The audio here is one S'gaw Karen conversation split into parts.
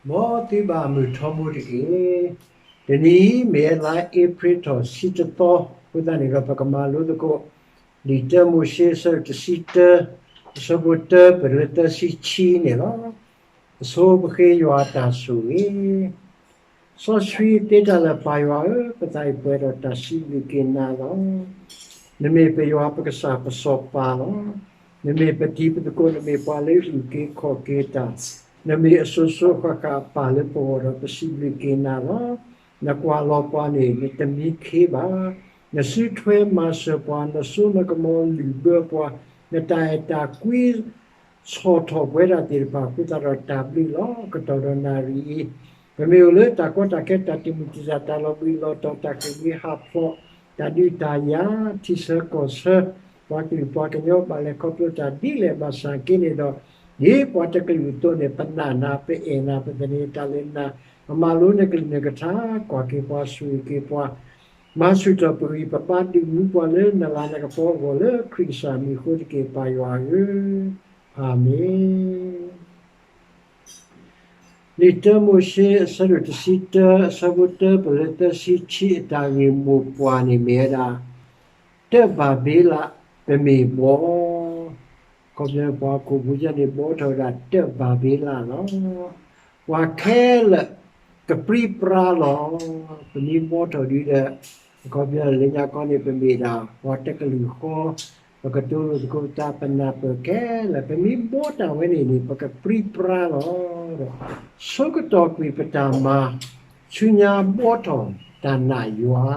မ်သုဘၣ်မုာ်ထီဘိတက့ၢ်. တနံၤအံၤ မ့ၢ်ဝဲလါအ့ဖြ့ၣ်ထီၣ်တဆံတသီ, အဃိသတးန့ၣ်ဒီး ပကမၤလိသကိး လံာ်တၢမိၤၡ့ အဆၢဒိၣ်တဆံတၢ, အဆၢဖိတၢ ပတုၤလၢသၢဆံခံန့ၣ်လီၤ. အဆိပဃ့ယွၤအတၢ်ဆိၣ်ဂ့ၤ စီဆှံသ့တၢ်လၢာ် ပၢ်ယွၤဧၢ, ပသးအံၤပှဲၤဒီးတၢ်စံးဘျုးက့ၤနၤလီၤ. နမ့ၢ်ပယွၤပကစၢ်ပစီၤပၤလီၤ. နမ့ၢ်ပတံၤပသကိး, နမ့ၢ်ပှၤလၢအုၣ်က့ၤခီၣ်က့ၤတၢ်, နမ့ၢ်အစိၤစိၤဃၣ်ဃၣ်အပၢ်လၢပဂီၢ်ဒီး ပစံးဘျုးက့ၤနၤလီၤ. နကွၢ်လီၤပှၤန့ၣ် နတမံခ့ဘၣ်. နစုထွဲမၤစၢၤပှၤ, နစိနကမီၤလုၢ်ဘၢပှၤ, နတၢ်အဲၣ်တၢ်ကွံ ဆီၣ်ထီၣ်ပဝဲဒၣ်သ့ၣ်တဖၣ်အဃိသတးဒီး တၢ်ဘျုးလီၤ. ကတီၢ်ဒီးနၣ်ရံၣ်အံၤ, ပမ့ၢ်အိၣ်လၢတၢ်ကီတၢ်ခဲ တၢ်တံာ်မုၢ်တံာ်တာ် တၢ်လီၤဘှံးလီၤတီၤ တၢ်ဃ့ၢ်မှံဟးဖျိး တၢ်ဒုးတၢ်ယၤ ထံဆၢကီၢ်ဆၢ, ပှၤကလုာ်ပှၤကညီဘၣ်လဲၤခီဖျိတၢ်ဒ်လဲၣ်ဘၣ်ဆၣ်က့န့ၣ်ဒီး, ဒ်ပှၤတကလုာ်အသိးန့ၣ် ပနာ်နၤ ပအဲၣ်နၤ ပသန့ၤတၢ်လၢနၤ, ပမၤလိနကလုၢ်နကထါ, ကွၢ်က့ၤပှၤဆိၣ်ဂ့ၤက့ၤပှၤ မၤဆူၣ်ထီၣ်ပဂံၢ်ပဘါ ဒုးမူပှၤလၢနလၤနကပီၤအဂီၢ် လၢခရံာ်ကစၢ်မံၤအဃိတက့ၢ် ပၢ်ယွၤဧၢ, အၤမ့ၣ်. လံာ်တၢမိၤၡ့ အဆၢဒိၣ်တဆံတၢ အဆၢဖိတၢ ပတုၤလၢသၢဆံခံ အတၢ်ဂ့ၢ်မိၢ်ပှၢ်န့ၣ်မ့ၢ်ဝဲဒၣ် တၢ်ဘၤဘ့လး ပမ့ၢ်ဘှီ, အခီပညီ ပှၤဟီၣ်ခိၣ်ဖိယဲန့ၣ် ဘှီထီၣ်ဝဲဒၣ်တၢ်ဘၤဘ့လးလီၤ. ပှၤခဲလၢာ် ကပြံပြါလီၤ. ပမ့ၢ်ဘှီထီၣ်ဒုဒီး အခီပညီလၢညါခီန့ၣ် ပမ့ၢ်ဒၣ်ပှၤတကလုာ်ဃီ, ပကတိၤလိာ်သကိးပသး ပနၢ်ပၢၢ်ခဲလၢာ် ပမ့ၢ်ဘှီတၢ်ဝဲန့ၣ်န့ၣ် ပကပြံပြါလီၤ. ဆိကတီၢ်ကွံာ်ပတၢ်မၤ ဆူညါဘှီထီၣ်တၢ်နာ်ယွၤ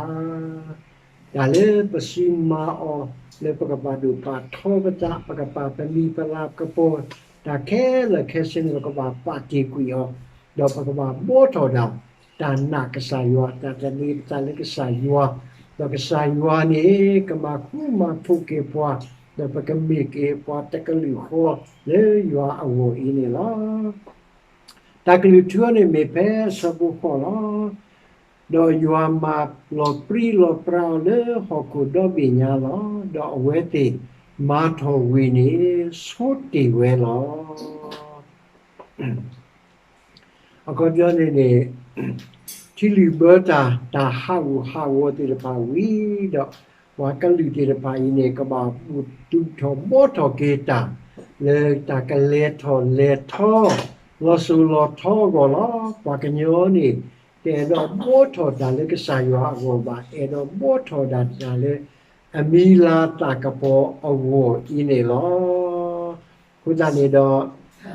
တၢ်လၢပစံးမၤအီၤ လၢပကဘၣ်ဒိၣ်ပာ်ထီပသး ပကပာ်ပမံၤပလၤကပီၤ တၢ်ခဲလၢာ်ခဲဆ့န့ၣ် ပကဘၣ်ပာ်တ့ၢ်ကွံာ်အီၤ, ဒီးပကဘၣ်ဘှီထီၣ်ဒၣ် တၢ်နာ်ကစၢ်ယွၤ တၢ်သန့ၤပသးလၢကစၢ်ယွၤ, ဒီးကစၢ်ယွၤန့ၣ် ကမၤဃူမၤဖိးက့ၤပှၤ, ဒီးပကမ့ၢ်က့ၤပှၤတကလုာ်ဃီလၢယွၤအဂီၢ်အံၤန့ၣ်လီၤ. တၢ်ကလုၢ်ထူအံၤန့ၣ်မ့ၢ်ဖဲအဆၢဖိဃိးလီၤ. ဒီးယွၤမၤလီၤပြံလီၤပြါအီၤလၢဟီၣ်ခိၣ်ဒီဘ့ၣ်ညါလီၤ. ဒီးအဝဲသ့ၣ်မၤထီၣ်ဝံၤန့ၣ် ဆိတ့ၢ်ဝဲလီၤ. အခီပညီန့ၣ်န့ၣ် ထံလုၢ်ဘၢတၢ် တၢ်ဟးဂူာ်ဟးဂီၤသ့ၣ်တဖၣ်ဝံၤဒီး ပှၤကလုာ်သ့ၣ်တဖၣ်အံၤန့ၣ် ကဘၣ်ဘူၣ်တုာ်ထီၣ်ဘှီထီၣ်က့ၤတၢ် လၢတၢ်ကလဲၤထီၣ်လဲၤထီ လီၤစိၤလီၤထီအဂီၢ်လီၤ. ပှၤကညီန့ၣ် တအဲၣ်ဒိးဘှီထီၣ်တၢ်လၢကစၢ်ယွၤအဂီၢ်ဘၣ်, အဲၣ်ဒိးဘှီထီၣ်ဒၣ်တၢ်လၢ အမံၤလၤတၢ်ကပီၤအဂီၢ်အံၤန့ၣ်လီၤ. အဃိသတးန့ၣ်ဒီး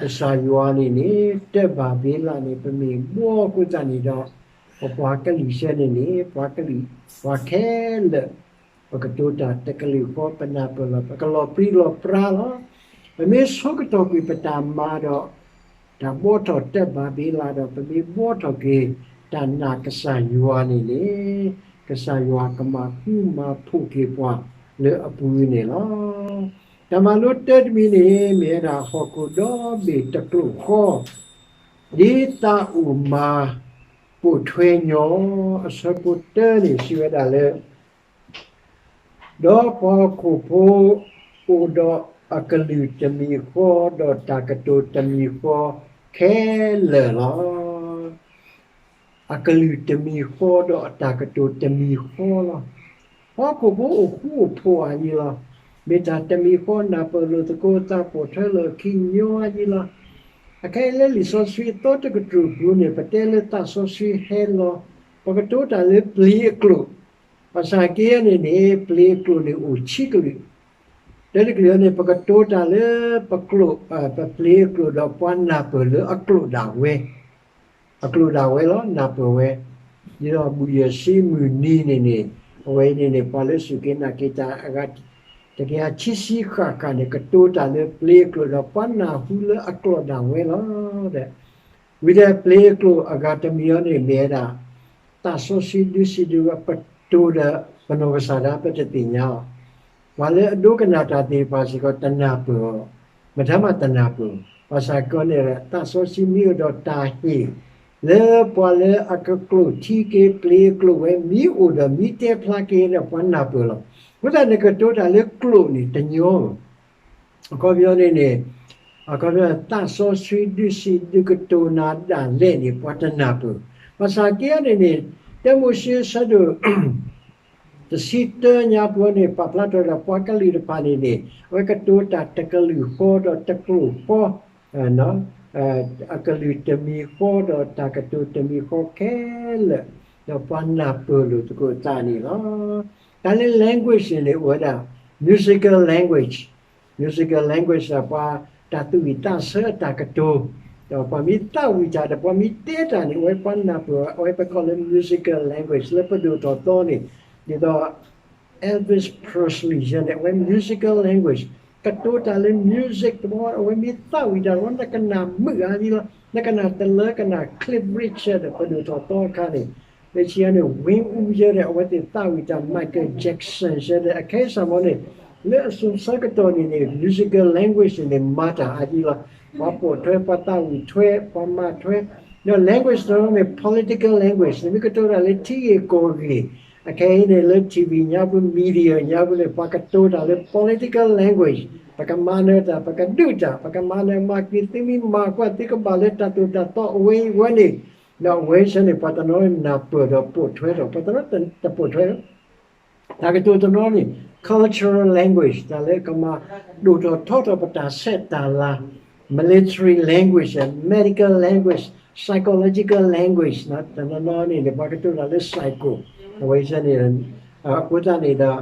ကစၢ်ယွၤန့ၣ်န့ၣ် တၢ်ဘၤဘ့လးန့ၣ် ပမ့ၢ်ဘှီအဃိသတးန့ၣ်ဒီး ပပှၤကလုာ်စဲန့ၣ်န့ၣ် ပှၤကလုာ် ပှၤခဲလၢာ် ပကတိၤတၢ်တကလုာ်ဃီ ပနၢ်ပၢၢ်လီၤ ပကလီၤပြံလီၤပြါလီၤ. ပမ့ၢ်ဆိကတီၢ်ကွံာ်ပတၢ်မၤဒီး တၢ်ဘှီထီၣ်တၢ်ဘၤဘ့လးဒီး ပမ့ၢ်ဘှီထီၣ်က့ၤ တၢ်နာ်ကစၢ်ယွၤန့ၣ်န့ၣ် ကစၢ်ယွၤကမၤဃူမၤဖိးက့ၤပှၤလၢအပူၤန့ၣ်လီၤ. တၢ်မၤလိတၢတမံၤန့ၣ် မ့ၢ်ဝဲဒၣ်ဟီၣ်ခိၣ်ဒီဘ့ၣ်တကျိာ်ဃီ ဒ်သးအိၣ်မၤပိာ်ထွဲညီ အဆၢဖိတၢန့ၣ် စံးဝဲဒၣ်လၢ ဒီးပှၤဟီၣ်ခိၣ်ဖိ အိၣ်ဒီးအကလုၢ်တမံၤဃီ ဒီးတၢ်ကတိၤတမံၤဃီခဲလၢာ်လီၤ. အကလုၢ်တမံၤဃီ ဒီးအတၢ်ကတိၤတမံၤဃီလီၤ. ပှၤဟီၣ်ခိၣ်ဖိအိၣ်ဃူအိၣ်ဖိးအါယံလီၤ. မ့ၢ်တၢ်တမံၤဃီနၢ်ပၢၢ်လိာ်သကိးသး ပိာ်ထွဲလီၤခံညီအါယံလီၤ. အခဲအံၤလၢလံာ်စီဆှံအသီတကတြူၢ်ပူၤန့ၣ် ပတဲလၢသးစီဆှံဟဲလီၤ ပကတိၤတၢ်လၢပျ့ၤအကျိာ် ဘၣ်ဆၣ်က့န့ၣ်န့ၣ် ပျ့ၤအကျိာ်န့ၣ်အိၣ်ဆံးကလုာ်, တၢ်တကလုာ်န့ၣ် ပကတိၤတၢ်လၢပကျိာ် ပပျ့ၤအကျိာ်ဒီးပှၤနၢ်ပၢၢ်လၢအကျိာ်ဒၣ်ဝဲ, အကျိာ်ဒၣ်ဝဲလီၤ နၢ်ပၢၢ်ဝဲ, ဒ်သိးဘုၣ်ယဲၢ်ဆံမုၢ်နံၤန့ၣ်န့ၣ် အဝဲအံၤန့ၣ်န့ၣ် ပှၤလၢစူၢ်က့ၤနာ်က့ၤတၢ်အဂၤ တကယၤခံဆံဃၣ်ဃၣ်န့ၣ် ကတိၤတၢ်လၢပျ့ၤအကျိာ်ဒီးပှၤနၢ်ဟူလၢအကျိာ်ဒၣ်ဝဲလီၤ. ဝံၤဒီးပျ့ၤအကျိာ်အဂၤတမံၤအံၤန့ၣ်မ့ၢ်ဝဲဒၣ် သးစီဆှံဒုးစံးဒုးဝဲ ပတိၤဒီးပနီၢ်ကစၢ်ဒၣ်ပတသ့ၣ်ညါအီၤ, ပှၤလၢအဒိကနၣ်တၢ်သ့ၣ်တဖၣ်စ့ၢ်ကီးတနၢ်ပၢၢ်အီၤ, မတၤမးတနၢ်ပၢၢ်, ဘၣ်ဆၣ်ကီန့ၣ် သးစီဆှံမ့ၢ်အိၣ်ဒီးတၢ်ဟ့ၣ် လၢပှၤလၢအကကျိာ်ထံက့ၤပျ့ၤအကျိာ်ဝဲ မ့ၢ်အိၣ်ဒီးမ့ၢ်တဲဖျါက့ၤဒီးပှၤနၢ်ပၢၢ်လီၤ. အဃိသတးန့ၣ်ကတိၤတၢ်လၢကျိာ်န့ၣ်တညီဘၣ် အခီပညီန့ၣ်န့ၣ် အခီပညီ သးစီဆှံဒုးစံးဒုးကတိၤနၤဒၣ်လဲာ်န့ၣ် ပှၤတနၢ်ပၢၢ်. ဘၣ်ဆၣ်က့န့ၣ်န့ၣ် တၢမိၤၡ့အဆၢဒိၣ် တဆံတၢညါပူၤန့ၣ် ပာ်ဖျါထီၣ်ဒီးပှၤကလုာ်တဖၣ်န့ၣ်န့ၣ် အဝဲကတိၤတၢ်တကလုာ်ဃီဒီးတကျိာ်ဃီ, အကလုာ်တမံၤဃီဒီးတၢ်ကတိၤတမံၤဃီခဲလၢာ်, ဒီးပှၤနၢ်ပၢၢ်လိာ်သကိးသးန့ၣ်လီၤ. တၢ်လၢ language န့ၣ်န့ၣ် အိၣ်ဝဲဒၣ် musical language, musical language ဒီးပှၤတၢ်သူၣ်ဝံၣ်သးဆၢအတၢ်ကတိၤ, ဒီးပှၤမ့ၢ်သးဝံၣ်တၢ်ဒီးပှၤမ့ၢ်တဲတၢ်န့ၣ် အဝဲပှၤနၢ်ပၢၢ် အဝဲပကိးလၢ musical language လၢပဒိၣ်ထီၣ်သီန့ၣ် ဒ်သိး Elvis Presley ယဲန့ၣ် အဝဲ musical language ကတိၤတၢ်လၢ music တဘျီ အဝဲမ့ၢ်သးဝံၣ်တၢ်တဘျီ နကနၣ်မုာ်အါလံလီၤ, နကနၣ်တလၢကနၣ် Cliff Richard ဒီးပဒိၣ်ထီၣ်သီအခါန့ၣ်, လၢခံန့ၣ် Wayne အူယဲဒီး အဝဲသ့ၣ်သးဝံၣ်တၢ် Michael Jackson ယဲဒီး အခဲအံၤစ့ၢ်မ့ၢ်န့ၣ် လၢအစိၤဆၢကတီၢ်န့ၣ်န့ၣ် musical language န့ၣ်န့ၣ် မၤတၢ်အါလံလီၤ, ပှၤပိာ်ထွဲ ပှၤသးဝံၣ်ထွဲ ပှၤမၤထွဲ, ဒီး language တနီၤန့ၣ် political language န့ၣ် မ့ၢ်ကတိၤတၢ်လၢထံဂ့ၢ်ကီၢ်ဂ့ၢ်, အခဲအံၤန့ၣ်လၢ ထံၣ်ဝံၤ ညါပူၤ media ညါပူၤန့ၣ် ပှၤကတိၤတၢ်လၢ political language, ပကမၤနၢၤတၢ် ပကဒုးတၢ် ပကမၤနၢၤမၤက့ၤ သုမ့ၢ်မၤကွၢ်သုကဘၣ်လၢတၢ်သိၣ်တၢ်သီအဝဲအံၤဝဲန့ၣ်, ဒီးအဝဲဆၢန့ၣ် ပှၤတနီၤနၢ်ပၢၢ်ဒီးပိာ်ထွဲဒီး ပှၤတနီၤတပိာ်ထွဲ တၢ်ကတိၤတနီၤန့ၣ် cultural language တၢ်လၢကမၤ ဒိၣ်ထီၣ်ထီထီၣ်ပတၢ်ဆဲးတၢ်လၤ, military language, medical language, psychological language တနီၤနီၤန့ၣ်န့ၣ် ပှၤကတိၤတၢ်လၢ psycho အဝဲဆၢန့ၣ်, အဃိသတးန့ၣ်ဒီး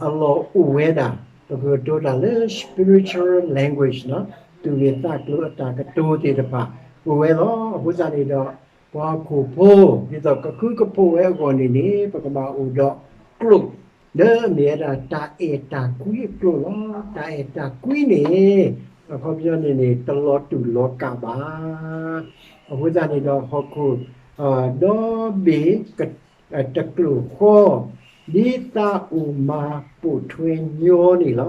အလီၢ်အိၣ်ဝဲဒၣ် ပကတိၤတၢ်လၢ spiritual language နီၤ, သူၣ်ဂ့ၢ်သးကျိၤအတၢ်ကတိၤသ့ၣ်တဖၣ် အိၣ်ဝဲလီၤ. အဃိသတးန့ၣ်ဒီး ပှၤဟီၣ်ခိၣ်ဖိ ဒ်သိးကဃုကဖိးဝဲအဂီၢ်န့ၣ်န့ၣ် ပကဘၣ်အိၣ်ဒီးကျိာ် လၢအမ့ၢ်ဝဲဒၣ်တၢ်အဲၣ်တၢ်ကွံအကျိာ်လီၤ. တၢ်အဲၣ်တၢ်ကွံန့ၣ် အခီပညီန့ၣ်န့ၣ် တလီၤတူာ်လီၤကာ်ဘၣ်. အဃိသတးန့ၣ်ဒီးဟီၣ်ခိၣ် ဒီဘ့ၣ် တကျိာ်ဃီ ဒ်သးအိၣ်မၤပိာ်ထွဲညီန့ၣ်လီၤ.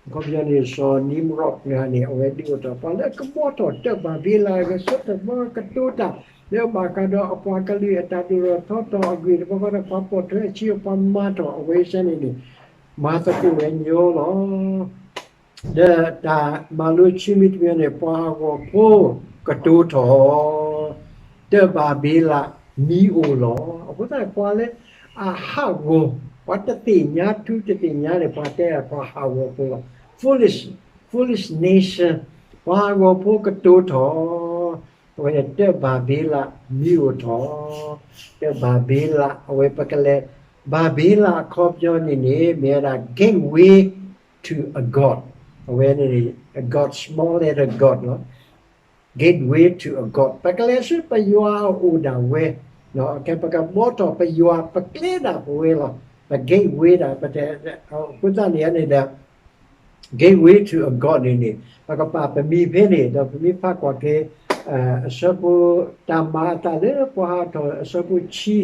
အခီပညီန့ၣ် စီၤ Nimrod န့ၣ် အဝဲဒုးအိၣ်ထီၣ် ပှၤလၢအကဘှီထီၣ်တၢ်ဘၤဘ့လး ဂဲၤဆၢထၢၣ်ဘီကတိၤတၢ် လၢအဘၣ်ဃးဒီးအပှၤကလုာ်အတၢ်ဒိၣ်ထီၣ်ထီထီၣ်အဂ့ၢ် တဘျီဃီဒီးပှၤပိာ်ထွဲအဆံး ပှၤမၤထီၣ်အဝဲဆၢန့ၣ်န့ၣ် မၤသကိးဝဲညီလီၤ. ဒီးတၢ်မၤလိဆံမံၤတမံၤန့ၣ် ပှၤဟးဂီၤဖိကတိၤထီၣ် တၢ်ဘၤဘ့လးမံၤအိၣ်လီၤ. အဃိသတး ပှၤလၢအဟးဂီၤ ပှၤတသ့ၣ်ညါထူတသ့ၣ်ညါန့ၣ် ပှၤတဲပှၤဟးဂီၤဖိလီၤ. Foolish, foolish nation ပှၤဟးဂီၤဖိကတိၤထီၣ် အဝဲန့ၣ် တၢ်ဘၤဘ့လးမံၤအိၣ်ထီၣ်, တၢ်ဘၤဘ့လး အဝဲပကလဲၤ ဘၤဘ့လးအခီပညီန့ၣ်န့ၣ် မ့ၢ်ဝဲဒၣ် gateway to a god, အဝဲန့ၣ် god small letter god လီၤ. Gateway to a god ပကလဲၤဆူပယွၤအအိၣ်ဒၣ်ဝဲ, ကဲပကဘှီထီၣ်ပယွၤပကျဲဒၣ်ပဝဲလီၤ. ပ gateway ဒၣ် ပတဲ အဃိသတးန့ၣ်န့ၣ်ဒီး gateway to a god န့ၣ်န့ၣ် ပကပာ်ပမံၤဖဲန့ၣ် ဒီးပမ့ၢ်ဖးကွၢ်က့ၤ အဆၢဖိ တၢ်မၤအသးလၢပှၤဟးထီၣ်အဆၢဖိဆံ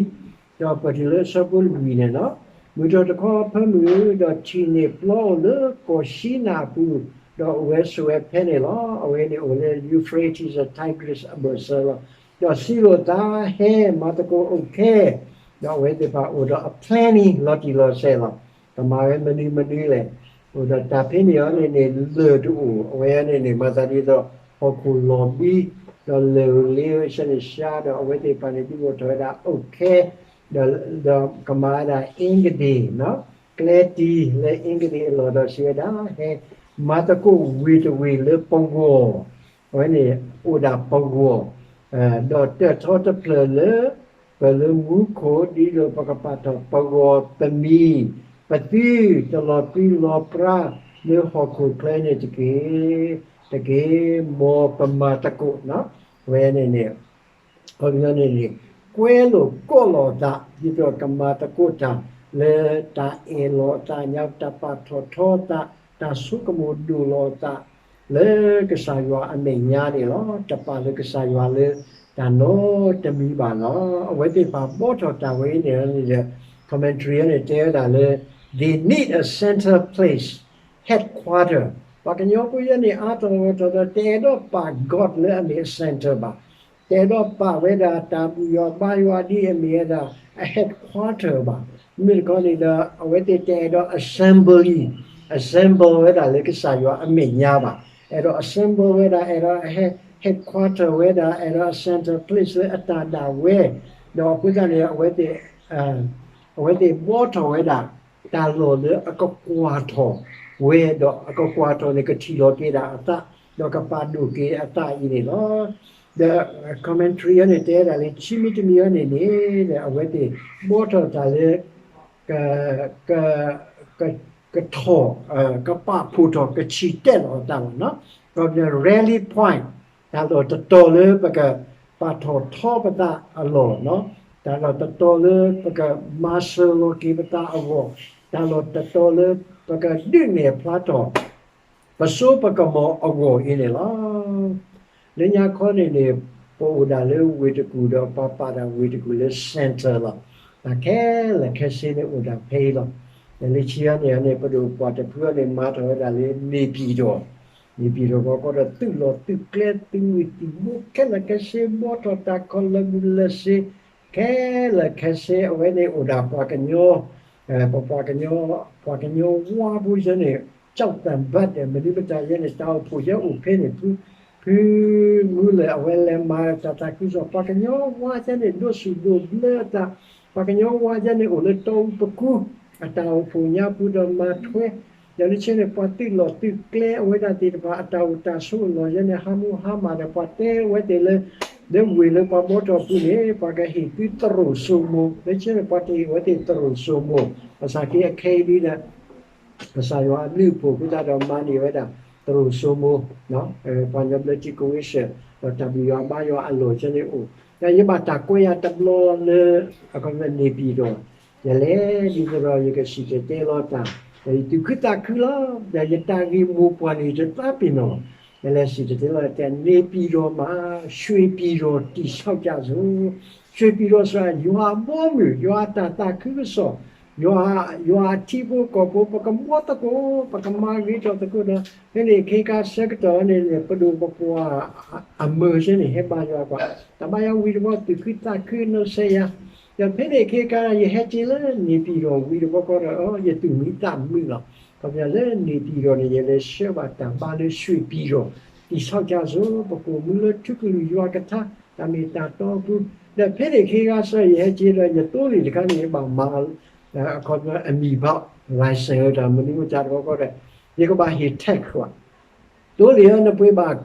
ဒီးပတုၤလၢအဆၢဖိလွံၢ်န့ၣ်လီၤ. မုၢ်ထီၣ်တခီဖၢမုၢ် ဒီးထံၣ်န့ၢ်ပျီအိၣ်လၢကီၢ်ၡံန�ၤ�ပူၤ, ဒီးအဝဲဆိၣ်ဝဲဖဲန့ၣ်လီၤ. အဝဲန့ၣ်အိၣ်လၢ Euphrates ဒီး Tigris အဘၢၣ်စၢၤလီၤ. ဒီးစံးလိာ်သး ဟဲမၤသကိးအိၣ်ခဲ, ဒီးအဝဲသ့ၣ်တဖၣ်အိၣ်ဒီးအ planning လီၤတံၢ်လီၤဆဲးလီၤ. ကမၤဝဲမနုၤမနုၤလဲၣ်. အိၣ်ဒီးတၢ်ဖဲန့ၣ်အံၤန့ၣ်န့ၣ် လၢၢ်တအိၣ် အဝဲန့ၣ်န့ၣ် မၤသးဒ်သိး ဟီၣ်ခိၣ်လီၤဘှံး ဒီးလၢၢ်လ့ဝဲဆဲန့ၣ် ဆှါဒီးအဝဲသ့ၣ်တဖၣ်န့ၣ် ဒုးအိၣ်ထီၣ်ဝဲဒၣ်အိၣ်ခဲ ဒီးကမၤဝဲဒၣ် အ့ကဒ့ၣ် ကျဲတံၤလၢအ့ကဒ့ၣ်အလီၢ်ဒီးစံးဝဲဒၣ် ဟဲမၤသကိးဝ့ၢ်တဝ့ၢ်လၢပဂီၢ်, အဝဲန့ၣ်အိၣ်ဒၣ်ပဂီၢ်, ဒီးတၢၣ်ထီတဖျၢၣ်လၢ ပလၢမူခိၣ် ဒ်သိးပကပာ်ထီၣ်ပဂီၢ်ပမံၤ, ပသုတလီၤပြံလီၤပြါလၢဟီၣ်ခိၣ်ချၢန့ၣ်တက့ၢ်, တက့ၢ်, မ်ပမၤသကိး, အဝဲန့ၣ်န့ၣ် ခီပညီန့ၣ်န့ၣ် ကွဲလိာ်ကိးလိာ်သး ဒ်သိးကမၤသကိးတၢ်လၢတၢ်အဲၣ်လိာ်အသးညါ တၢ်ပာ်ထီၣ်ထီအသး တၢ်ဆိကမိၣ်ဒိၣ်လိာ်အသး လၢကစၢ်ယွၤအမဲာ်ညါန့ၣ်လီၤ. တပာ်လၢကစၢ်ယွၤလၢတၢ်နီတမံၤဘၣ်လီၤ. အဝဲသ့ၣ်တဖၣ်ဘှီထီၣ်တၢ်ဝဲအံၤန့ၣ်ဒီး commentary န့ၣ် တဲဝဲဒၣ်လၢ they need a center place, headquarter. ပှၤကညီဖိယဲန့ၣ် အါထီၣ်ဂီၢ်ထီၣ်ဒီး တအဲၣ်ဒိးပာ် God လၢအမ့ၢ်အ center ဘၣ်. တအဲၣ်ဒိးပာ်ဝဲဒၣ်တၢ်ဘူၣ်ယွၤဘါယွၤဒ်အမ့ၢ်ဝဲဒၣ်အ headquarter ဘၣ်. မ့ၢ်တခီန့ၣ်ဒီး အဝဲသ့ၣ်တအဲၣ်ဒိး assembly, assemble ဝဲဒၣ်လၢကစၢ်ယွၤအမဲာ်ညါဘၣ်. အဲၣ်ဒိး assemble ဝဲဒၣ်, အဲၣ်ဒိး headquarter ဝဲဒၣ်, အဲၣ်ဒိး center place လၢအတၢ်ဒၣ်ဝဲ, ဒီးအဃိသတးန့ၣ် အဝဲသ့ၣ် အဝဲသ့ၣ်ဘှီထီၣ်ဝဲဒၣ် တၢ်လီၢ်လၢအကကွၢ်ထီၣ်ဝဲ, ဒီးအကကွၢ်ထီၣ်န့ၣ် ကထံၣ်လီၤက့ၤဒၣ်အသး, ဒီးကပာ်ဒိၣ်က့ၤအသးအံၤန့ၣ်လီၤ. ဒီး commentary အံၤန့ၣ် တဲဒၣ်လၢ ခံမံၤတမံၤအံၤန့ၣ်န့ၣ် အဝဲသ့ၣ်ဘှီထီၣ်တၢ်လၢ က က ကထီၣ် ကပာ်ဖှိၣ်ထီၣ် ကဆံၣ်တဲာ်လီၤအသးလီၤ. ကီၢ်ပယီၤ rally point တၢ်လီၢ်တတီၤလၢပကပာ်ထီၣ်ထီပသးအလီၢ်, တၢ်လီၢ်တတီၤလၢပကမၤစၢၤလီၤက့ၤပသးအဂီၢ်, တၢ်လီၢ်တတီၤလၢပကဒုးနဲၣ်ဖျါထီၣ် ပစိပကမီၤအဂီၢ်အံၤန့ၣ်လီၤ. လၢညါခီန့ၣ်န့ၣ် ပအိၣ်ဒၣ်လၢဝ့ၢ်တကူၣ်ဒီးပှၤပာ်ဒၣ်ဝ့ၢ်တကူၣ်လၢ center လီၤ. တၢ်ခဲလၢာ်ခဲဆ့န့ၣ်အိၣ်ဒၣ်ဖဲအံၤလီၤ. လၢခံအံၤန့ၣ်န့ၣ် ပဒိၣ်ပှၢ်တဖုအံၤန့ၣ် မၤထီၣ်ဝဲဒၣ်လၢ နေပြည်တော်, နေပြည်တော် ကီၢ်ကီၢ်ဒီး သုးလီၢ်သုးကျဲ သုးမုၢ်သံၣ်ဘိ ခဲလၢာ်ခဲဆ့ ဘှီထီၣ်တၢ်ခီၣ်လၢာ်မုာ်လၢာ်စ့ ခဲလၢာ်ခဲဆ့ အဝဲန့ၣ်အိၣ်ဒၣ်ပှၤကညီ, ပှၤကညီ, ပှၤကညီဝါဖိယဲန့ၣ် ကၠီၣ်သၣ်ဘၣ်ဒီး မနုၤမတၤယဲန့ၣ် တၢ်အိၣ်ဖှိၣ်ယဲအိၣ်ဖဲန့ၣ် ဖု, ဖုမူလၢာ် အဝဲလဲၤမၤတၢ်သးခုကစီၣ် ပှၤကညီဝါယဲန့ၣ် ဒိးစူၣ်ဒိးဘျၢအသး, ပှၤကညီဝါယဲန့ၣ် အိၣ်လၢတီအူပကူ အတၢ်အိၣ်ဖှိၣ်ညါပူၤဒီးမၤထွဲ ဒီးလၢခံန့ၣ် ပှၤသုးလီၢ်သုးကျဲအဝဲဒၣ်သ့ၣ်တဖၣ် အတၢ်အိၣ်တၢ်ဆိးအလီၢ်ယဲန့ၣ် ဟးမူဟါမၢ်ဒီး ပှၤတဲဝဲသ့ၣ်လၢ လၢဝ့ၢ်လၢပှၤဘှီထီၣ်ပူၤန့ၣ် ပှၤကဟ့ၣ်သုသရိာ်စိမိၤ, လၢခံန့ၣ် ပှၤတဟ့ၣ်ဝဲသ့ၣ်သရိာ်စိမိၤ, ဘၣ်ဆၣ်က့အခဲအံၤဒ်ဒီး ကစၢ်ယွၤအဘျုးအဖှိၣ်အဃိသတးဒီး မၤန့ၢ်ဝဲဒၣ် သရိာ်စိမိၤ, ပှၤကညီဘျၢထံကဝ့ၢ်စၢၣ် ဒီးတၢ်ဘုၣ်ယွၤဘါယွၤအလီၢ်ယဲန့ၣ်အိၣ်, ဒီးယဘၣ်တၢ်ကွဲးယၤတဘျီလၢ အခီပညီ နေပြည်တော်, ယလဲၤဒ်သိးဒီး ယကစံၣ်တဲၤတဲလီၤတၢ်, ဒီးယသူၣ်ခုသးခုလီၤ, ဒီးယတၢ်ဂ့ၢ်မိၢ်ပှၢ်န့ၣ် ယတသးပ့ၤနီၣ်လီၤ, ယလဲၤစံၣ်တဲၤတဲလီၤတၢ် နေပြည်တော်မှာ ရွှေပြည်တော်တည်ဆောက်ကြစို့, ရွှေပြည်တော်ဆိုတာ ယွၤအဘီအမုၢ်, ယွၤအတၢ်သးခုကစီၣ်, ယွၤ, ယွၤအထံဖိကီၢ်ဖိ ပကဘှီသကိး, ပကမၤဂ့ၤထီၣ်သကိးဒီး ဖဲန့ၣ်အခ့အခါဆၢကတီၢ်န့ၣ် ပဒိၣ်ပပှၢ်အမုၢ်စ့ၢ်န့ၣ် ဟဲဘါယွၤကွၢ်, တၢ်ဘါယွၤဝံၤတဘျီ သူၣ်ခုသးခုနီၢ်ဆဲးယၤ, ဒီးဖဲန့ၣ်အခ့အခါ ယဟဲက့ၤလၢ နေပြည်တော် ဝံၤတဘျီဃီဒီး ယသူၣ်မံသးမုာ်လီၤ, ခီပညီလၢ နေပြည်တော် န့ၣ် ယလဲၤဆှၢဘၣ်တၢ်ဘါလၢ ရွှေပြည်တော်တည်ဆောက်ကြစို့, ပကအိၣ်မူလၢထူကလုၢ်ယွၤကထါ တၢ်မ့ၢ်တၢ်တီအပူၤ, ဒီးဖဲန့ၣ်အခ့အခါဆၢ ယဟဲက့ၤဒီး ယသိလ့ၣ်တခါန့ၣ် ယဘၣ်မၤ အခီပညီ အမံၤဘၣ် license တၢ်မနုၤမတၤတဘျီဃီဒီး ယကဘၣ်ဟ့ၣ် tax ကွၢ်, သိလ့ၣ်ဧၢ နပှ့ၤဘၣ်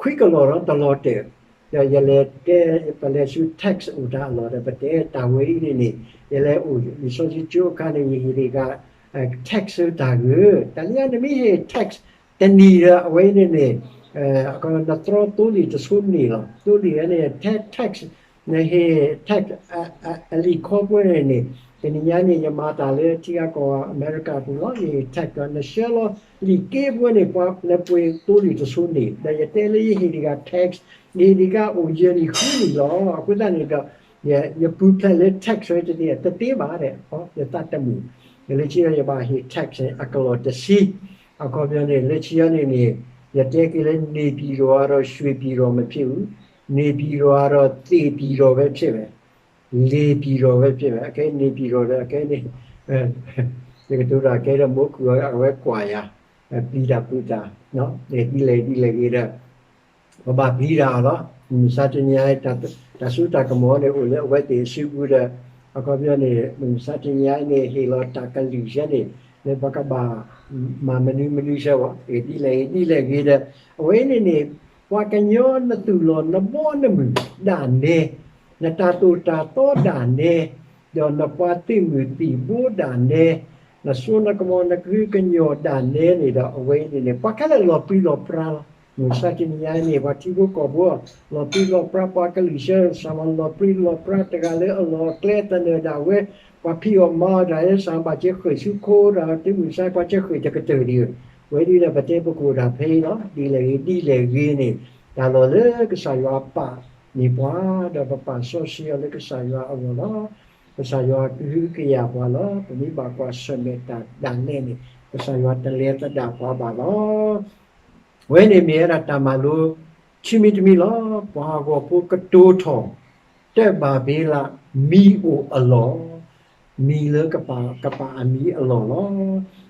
ခွံကလီၢ်ဒီးတလီၢ်တၢၢ်, ဒီးယလဲၤတဲ ပလဲၤဆူ tax အိၣ်တၢ်အလီၢ်ဒီး ပတဲတၢ်ဝဲအံၤန့ၣ်န့ၣ် ယလဲၤအိၣ်လံာ်စီဆှံကၠိအခါန့ၣ် ယဟ့ၣ်တဂၤ tax တၢ်ဂ့ၤ, တၢ်လၢနမ့ၢ်ဟ့ၣ် tax တနံၤဒီး အဝဲအံၤန့ၣ်န့ၣ် နတြီသိလ့ၣ်တဆိန့ၣ်လီၤ, သိလ့ၣ်န့ၣ် tax နဟ့ၣ် tax အလံာ်ခီပှဲၤန့ၣ်န့ၣ်, တနံၤညါန့ၣ် ယမၤတၢ်လၢထံဂၤကီၢ်အမဲရကၤပူၤလီၤ, ယဟ့ၣ် tax ဒီး နဆှၢလီၤလံာ်က့ပဝဲန့ၣ် ပှၤလဲၤပှ့ၤသိလ့ၣ်တဆိန့ၣ်, ဒီးယတဲလၢယဟ့ၣ်တဂၤ tax, ယဟ့ၣ်တဂၤအိၣ်ယဲၢ်နံၣ်ဃုနံၣ်လီၤ, အဃိသတးန့ၣ်ဒီး ယပူၤဖျဲးလၢ tax ဝဲတသ့ တသ့ဘၣ်ဒီး ယသးတမုာ်, ယလၢခံဒီးယဘၣ်ဟ့ၣ် tax အကလီၢ်တဆံ, အခီပညီန့ၣ် လၢခံအံၤန့ၣ်န့ၣ် ယတဲက့ၤလၢ နေပြည်တော်ကတော့ ရွှေပြည်တော်မဖြစ်ဘူး, နေပြည်တော်ကတော့ သေပြည်တော်ပဲဖြစ်မယ်, လေပြည်တော်ပဲဖြစ်မယ်, အခဲ နေပြည်တော်ဒီး အခဲန့ၣ် ယကတိၤတၢ်ကဲဒီး မိၢ်ခုၣ်အဝဲကွၢ်ယၤ ပျံၤတၢ်ဖုးတၢ်, ဒ်လဲၣ်ဒ်လဲၣ်ဂ့ၤဒီး ပဘၣ်ပျံၤတၢ်အီၤလီၤ, မုၢ်မဆါတနံၤအံၤ တၢ်စိတၢ်ကမီၤန့ၣ် အိၣ်လၢအဝဲသ့ၣ်အစုပူၤဒီး အခီပညီန့ၣ် မုၢ်မဆါတနံၤအံၤန့ၣ် ဟ့ၣ်လီၤတၢ်ကလုၢ်ယဲန့ၣ် လၢပကဘၣ် မၤမနုၤမနုၤဆၢဝဲ ဒ်လဲၣ်ဒ်လဲၣ်ဂ့ၤဒီး အဝဲန့ၣ်န့ၣ် ပှၤကညီနသူၣ်လီၤနဘီနမုၢ်ဒၣ်နဲ နတၢ်သိၣ်တၢ်သီဒၣ်နဲ ဒီးနပှၤသုးမုၢ်သံၣ်ဘိဒၣ်နဲ နစိနကမီၤနကဟုကညီၢ်ဒၣ်နဲန့ၣ်ဒီး အဝဲအံၤန့ၣ်န့ၣ် ပှၤခဲလၢာ်လီၤပြံလီၤပြါလီၤ. မုၢ်မဆါတနံၤအံၤန့ၣ် ပှၤထံဖိကီၢ်ဖိ လီၤပြံလီၤပြါ ပှၤကလုာ်စၢ်စၢ်မၤလီၤပြံလီၤပြါ တဂၤလၢအလီၢ်အကျဲသနၢၣ်ဒၣ်ဝဲ ပှၤဖံးအီၣ်မၤအီၣ်ဒၣ်ဝဲ စၢ်ဘၣ်ကဲဃ့ၢ်ဆူခိဒီး သုးမုၢ်ဆါ ပှၤကဲဃ့ၢ်တကတၢၢ်ဒံးဧၢ. ဝဲဒၣ်ဒီး ပတဲပကိၣ်တၢ်ဖဲအံၤလီၤ. ဒ်လဲၣ်ဂ့ၤဒ်လဲၣ်ဂ့ၤန့ၣ် တၢ်လီၢ်လၢကစၢ်ယွၤပာ်န့ၢ်ပှၤ ဒီးပပာ်စီဆှံအီၤလၢကစၢ်ယွၤအဂီၢ်လီၤ. ကစၢ်ယွၤကဟုကယာ်ပှၤလီၤ. ပမ့ၢ်ဘၣ်ကွၢ်ဆၢၣ်မဲာ်တၢ်ဒၣ်လဲာ်န့ၣ် ကစၢ်ယွၤတလဲၤသဒၣ်ပှၤဘၣ်လီၤ. ဝဲန့ၣ်မ့ၢ်ဝဲဒၣ်တၢ်မၤလိ ခံမံၤတမံၤလီၤ. ပှၤဟီၣ်ခိၣ်ဖိကတိၤထီၣ် တၢ်ဘၤဘ့လး မံၤအိၣ်အလီၢ်, မံၤလၢကပာ်, ကပာ်အမံၤအလီၢ်လီ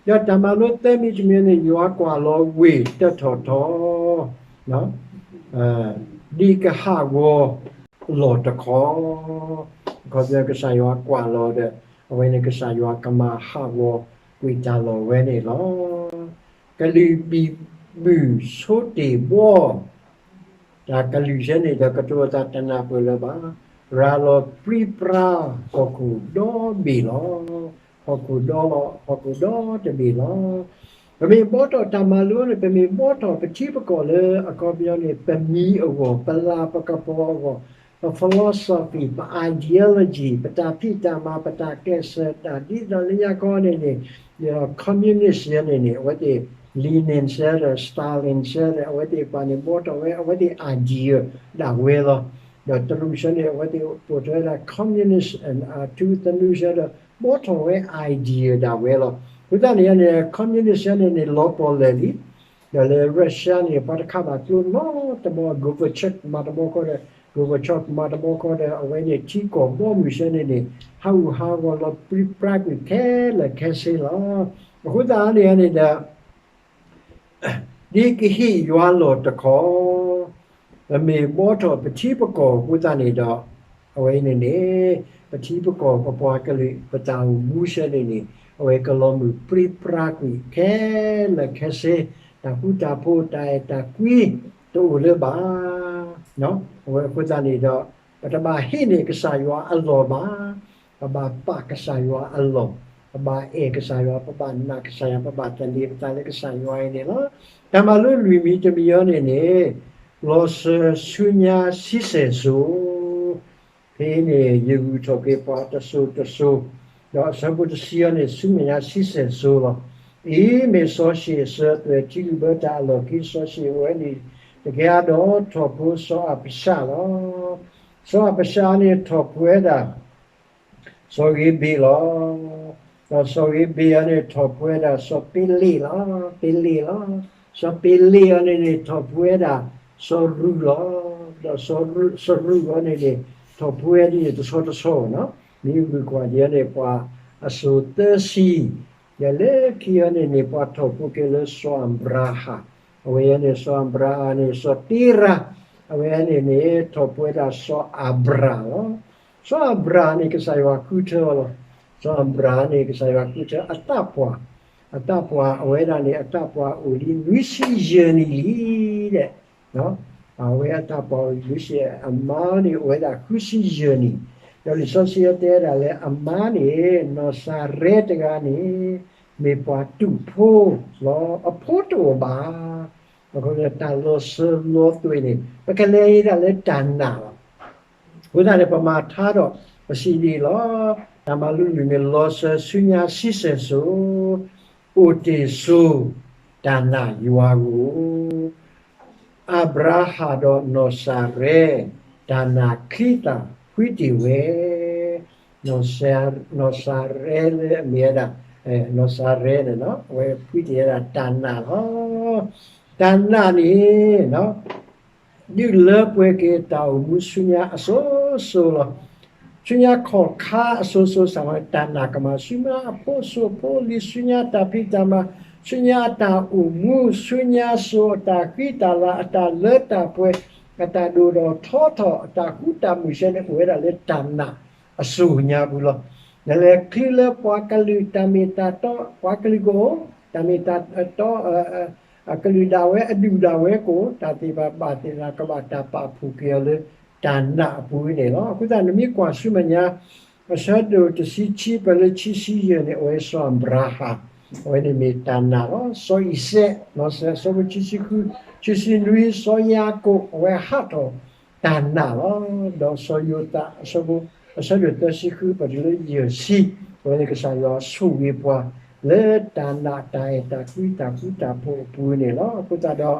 ၤ. ဒီးတၢ်မၤလိသၢမံၤတမံၤန့ၣ် ယွၤကွၢ်လီၤဝ့ၢ်တၢထီၣ်ထီ ဒ်ကဟးဂီၤလီၢ်တခီ, အခီပညီကစၢ်ယွၤကွၢ်လီၤဒီး အဝဲန့ၣ်ကစၢ်ယွၤကမၤဟးဂီၤကွံာ်တၢ်လီၢ်ဝဲန့ၣ်လီၤ. ကလုာ်ဘံၣ်ဘုၣ်ဆိတ့ၢ်ဘှီ တၢ်ကလုၢ်ဆၢန့ၣ်ဒီးကတိၤအသးတနၢ်ပၢၢ်လၢၤဘၣ်. ရၤလီၤပြံပြါဟီၣ်ခိၣ်ဒီဘ့ၣ်လီၤ. ဟီၣ်ခိၣ်ဒီလီၤ ဟီၣ်ခိၣ်ဒီတဘ့ၣ်လီၤ. ပမ့ၢ်ဘှီထီၣ်တၢ်မၤလိန့ၣ် ပမ့ၢ်ဘှီထီၣ်ပထံပကီၢ်လၢအခီပညီန့ၣ် ပမံၤအဂီၢ် ပလၤပကပီၤအဂီၢ်, ပ philosophy, ပ ideology, ပတၢ်ဖံးတၢ်မၤ ပတၢ်ကျဲးစၢးတၢ်ဒ်သိးလၢညါခီန့ၣ်န့ၣ် communist ယဲန့ၣ်န့ၣ် အဝဲသ့ၣ် Lenin စၢၤဒီး Stalin စၢၤဒီး အဝဲသ့ၣ်ကွၢ်န့ၣ်ဘှီထီၣ်ဝဲ အဝဲသ့ၣ် idea ဒၣ်ဝဲလီၤ. ဒီးတရူးစၢၤန့ၣ် အဝဲသ့ၣ်ပိာ်ထွဲဝဲဒၣ် communist ထူသနူစၢၤဒီး ဘှီထီၣ်ဝဲ idea ဒၣ်ဝဲလီၤ. အဃိသတးန့ၣ်န့ၣ် communist စၢၤန့ၣ်န့ၣ် လီၤပှီၢ်လၢာ်လံ. ဒီးလၢ Russia န့ၣ် ပှၤတခးဘၣ်ကျိနီတဘီ Gorbachev မၤတဘီခီဒီး Gorbachev မၤတဘီခီဒီး အဝဲန့ၣ်ထံကီၢ်ဘီမုၢ်စၢၤန့ၣ်န့ၣ် ဟးဂူာ်ဟးဂီၤလီၤပြံပြါကွံာ်ခဲလၢာ်ခဲဆ့လီၤ. အဃိသတးန့ၣ်န့ၣ်ဒီး ဒ်ကဟ့ၣ်ယွၤလီၢ်တခီ ပမ့ၢ်ဘှီထီၣ်ပထံပကီၢ်အဃိသတးန့ၣ်ဒီး အဝဲအံၤန့ၣ်န့ၣ် ပထံပကီၢ်ပပှၤကလုာ် ပတၢ်အိၣ်မူစၢၤန့ၣ်န့ၣ် အဝဲကလီၤမုၢ်ပြံပြါကွံာ်ခဲလၢာ်ခဲဆ့, တၢ်ဃူတၢ်ဖိး တၢ်အဲၣ်တၢ်ကွံ တအိၣ်လၢၤဘၣ်. အဝဲအဃိသတးန့ၣ်ဒီး ပတဘၣ်ဟ့ၣ်န့ၢ်ကစၢ်ယွၤအလီၢ်ဘၣ်. ပဘၣ်ပာ်ကစၢ်ယွၤအလီၢ်, ပဘၣ်အဲၣ်ကစၢ်ယွၤ, ပဘၣ်နာ်ကစၢ်ယွၤ, ပဘၣ်သန့ၤပသးလၢကစၢ်ယွၤအံၤန့ၣ်လီၤ. တၢ်မၤလိလွံၢ်မံၤတမံၤအံၤန့ၣ်န့ၣ် လီၤစၢၤဆူညါဆံဆဲၣ်စိၤ ဖဲအံၤန့ၣ် ယဂုာ်ထီၣ်က့ၤပှၤတစိၤတစိၤ, ဒီးအဆၢဖိတဆံအံၤန့ၣ် ဆူမဲာ်ညါဆံဆဲၣ်စိၤလီၤ. အံၤမ့ၢ်စီၤၡံၣ်အဆၢအသွဲၣ်ထံလုၢ်ဘၢတၢ်အလီၢ်ခံ စီၤၡံၣ်အိၣ်ဝဲန့ၣ် တကဲအဒီးထီၣ်ဖိစီၤအၤဘၡးလီၤ. စီၤအၤဘၡးန့ၣ်ထီၣ်ဖိဝဲဒၣ် စီၤဂ့ၤဘ့းလီၤ. ဒီးစီၤဂ့ၤဘ့းအံၤန့ၣ်ထီၣ်ဖိဝဲဒၣ်စီၤပ့လ့းလီၤ, ပ့လ့းလီၤ. စီၤပ့လ့းအံၤန့ၣ်န့ၣ် ထီၣ်ဖိဝဲဒၣ်စီၤရူးလီၤ. ဒီးစီၤရူးအံၤန့ၣ်န့ၣ် ထီၣ်ဖိဝဲဒၣ်န့ၣ်တဆီတဆီနီၤ, မ့ၢ်ဂုာ်ကွၢ်ဒ်န့ၣ် ပှၤအစိၤသၢဆံ, ဒီးလၢခံအံၤန့ၣ်န့ၣ် ပှၤထီၣ်ဖိက့ၤလၢစီၤအၤဘြၤဟၣ်, အဝဲအံၤန့ၣ် စီၤအၤဘြၤဟၣ်န့ၣ် စီၤတ့ရၤ, အဝဲအံၤန့ၣ်န့ၣ် ထီၣ်ဖိဝဲဒၣ်စီၤအၤဘြၣ်လီၤ. စီၤအၤဘြၣ်န့ၣ် ကစၢ်ယွၤဃုထၢအီၤလီၤ. စီၤအၤဘြၣ်န့ၣ် ကစၢ်ယွၤဃုထၢအသးပှၢ်, အသးပှၢ်အဝဲဒၣ်န့ၣ် အသးပှၢ်အိၣ်လံနွံဆံယဲၢ်နံၣ်လံဒီး အဝဲအသးပှၢ်အိၣ်နွံဆံ, အမါန့ၣ်အိၣ်ဝဲဒၣ်ဃုဆံယဲၢ်နံၣ်, ဒီးလံာ်စီဆှံတဲဝဲဒၣ်လၢအမါန့ၣ် နီၢ်စၤရဲတဂၤန့ၣ် မ့ၢ်ပှၤတူာ်ဖိလီၤ, အဖိတအိၣ်ဘၣ်. တၢ်လီၤစၢၤလီၤသွဲၣ်န့ၣ် ပကလဲၤဒၣ်လၢတၢ်နာ်လီၤ. အဃိသတးန့ၣ် ပမၤထါဒီးပစံးဒ်အံၤလီၤ. တၢ်မၤလိလံာ်န့ၣ် လီၤစၢၤဆူညါဆံဆဲၣ်စိၤ, အိၣ်တ့ၢ်စိၤတၢ်နာ်ယွၤဧိၤ, အၤဘြၤဟၣ်ဒီးနီၢ်စၤရဲ တၢ်နာ်ချံသၣ်ဖှံတ့ၢ်ဝဲ, နီၢ်စၤရဲလၢအမ့ၢ်ဝဲဒၣ် နီၢ်စၤရဲန့ၣ် အဝဲဖှံတ့ၢ်ဝဲဒၣ်တၢ်နာ်လီၤ. တၢ်နာ်န့ၣ် ဒုးလၢပှဲၤက့ၤတၢ်အိၣ်မူဆူညါအစိၤစိၤလီၤ. ဆူညါခီၣ်ခါအစိၤစိၤစးဝဲ တၢ်နာ်ကမၤဆူညါအဖိစိၤဖိလံၤ ဆူညါတၢ်ဖံးတၢ်မၤ, ဆူညါအတၢ်အိၣ်မူ, ဆူညါစိၤအတၢ်ဃံတၢ်လၤ အတၢ်လၢတၢ်ပှဲၤ, အတၢ်ဒိၣ်ထီၣ်ထီထီၣ် အတၢ်ဃူတၢ်မုာ်စဲန့ၣ် အိၣ်ဝဲဒၣ်လၢတၢ်နာ်အစိၤညါပူၤလီၤ. နလဲၤချုးလၢပှၤကလုာ်တၢ်မ့ၢ်တၢ်တီ, ပှၤကလုာ်ကအိၣ်, တၢ်မ့ၢ်တၢ်တီ အကလုာ်ဒၣ်ဝဲ အဒူၣ်ဒၣ်ဝဲကအိၣ်, တၢ်သ့ၣ်တဖၣ်ဘၣ်သ့ၣ်တဖၣ်ကဘၣ်တၢ်ပာ်ဖှိၣ်က့ၤအီၤလၢတၢ်နာ်အပူၤန့ၣ်လီၤ. အဃိသတး နမ့ၢ်ကွၢ်ဆူမဲာ်ညါ အဆၢဒိၣ်တဆံခံ ပၢၢ်လၢခံဆံယဲၢ်န့ၣ် အဝဲစီၤအၤဘြၤဟၣ်, အဝဲန့ၣ်မ့ၢ်တၢ်နာ်လီၤ. စီၤအံၤစဲး, လီၤစၢၤအဆၢဖိခံဆံဃု, ခံဆံနွံ, စီၤယၤကိာ်, အဝဲဟးထီၣ်တၢ်နာ်လီၤ. ဒီးစီၤယိၤသး, အဆၢဖိ, အဆၢဒိၣ်သၢဆံဃု ပၢၢ်တုၤလၢယဲၢ်ဆံ, အဝဲန့ၣ်ကစၢ်ယွၤဆိၣ်ဂ့ၤပှၤ လၢတၢ်နာ်တၢ်အဲၣ်တၢ်ကွံတၢ်ဃူတၢ်ဖိးအပူၤန့ၣ်လီၤ. အဃိသတးဒီး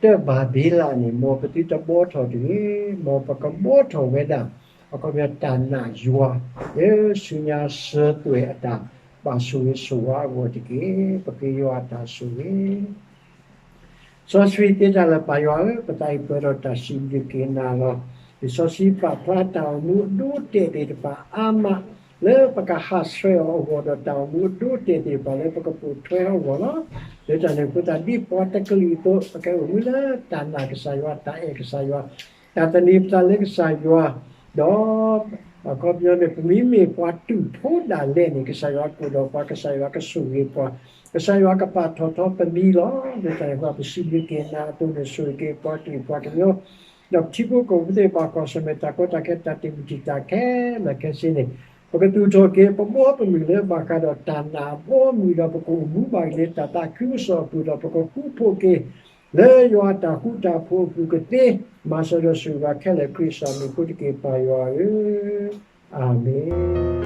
တၢ်ဘၤဘ့လးန့ၣ် မ်ပသုတဘှီထီၣ်တဂ့ၤ, မ်ပကဘှီထီၣ်ဝဲဒၣ် အခီပညီတၢ်နာ်ယွၤ လၢဆူညါစၢၤသွဲၣ်အတၢ်ဘၣ်ဆိၣ်ဂ့ၤဆိၣ်ဝါအဂီၢ်တက့ၢ်. ပဃ့ယွၤအတၢ်ဆိၣ်ဂ့ၤ စီဆှံသ့တၢ်လၢပၢ်ယွၤဧၢ, ပသးအံၤပှဲၤဒီးတၢ်စံးဘျုးက့ၤနၤလီၤ. လံာ်စီဆှံပာ်ဖျါတၢ်အိၣ်မူအဒိအတဲာ်သ့ၣ်တဖၣ်အါမး, လၢပကဟးဆှဲးအီၤအဂီၢ်ဒီးတၢ်အိၣ်မူအဒိအတဲာ်သ့ၣ်တဖၣ်လၢပကပိာ်ထွဲအဂီၢ်လီၤ. လၢတၢ်န့ၣ်အဃိသတးဒ်ပှၤတကလုာ်အသိး ပကအိၣ်မူလၢတၢ်နာ်ကစၢ်ယွၤ တၢ်အဲၣ်ကစၢ်ယွၤ တၢ်သန့ၤပသးလၢကစၢ်ယွၤ ဒီး အခီပညီန့ၣ် ပမ့မ့ၢ်ပှၤတူၢ်ဖိဒၣ်လဲာ်န့ၣ် ကစၢ်ယွၤကအိၣ်ဒီးပှၤ ကစၢ်ယွၤကဆိၣ်ဂ့ၤပှၤ ကစၢ်ယွၤကပာ်ထီၣ်ထီပမံၤလီၤ. လၢတၢ်န့ၣ်အဃိ ပစံးဘျုးက့ၤနၤအသိးန့ၣ် ဆိၣ်ဂ့ၤက့ၤပှၤကလုာ်ပှၤကညီ ဒီးပထံဖိကီၢ်ဖိသ့ၣ်တဖၣ် ကီၢ်ဆၢၣ်မဲာ်တၢ်ကီတၢ်ခဲ တၢ်တ့ၢ်မုၢ်တံာ်တာ်ခဲလၢာ်ခဲဆ့န့ၣ် ပကသူၣ်ထီၣ်က့ၤ ပဘီပမုၢ်လၢဘၣ်ဃးဒီးတၢ်နာ်အဘီအမုၢ်ဒီး ပကအိၣ်မူဘၣ်က့ၤလၢတၢ်သးခုကစီၣ်အပူၤဒီး ပကဃူဖိးက့ၤ လၢယွၤအတၢ်ဃူတၢ်ဖိးအပူၤကသ့ မၤစၢၤဒီးဆိၣ်ဂ့ၤခဲလၢာ် ခရံာ်အမံၤအဃိတက့ၢ် ပၢ်ယွၤဧၢ, အၤမ့ၣ်.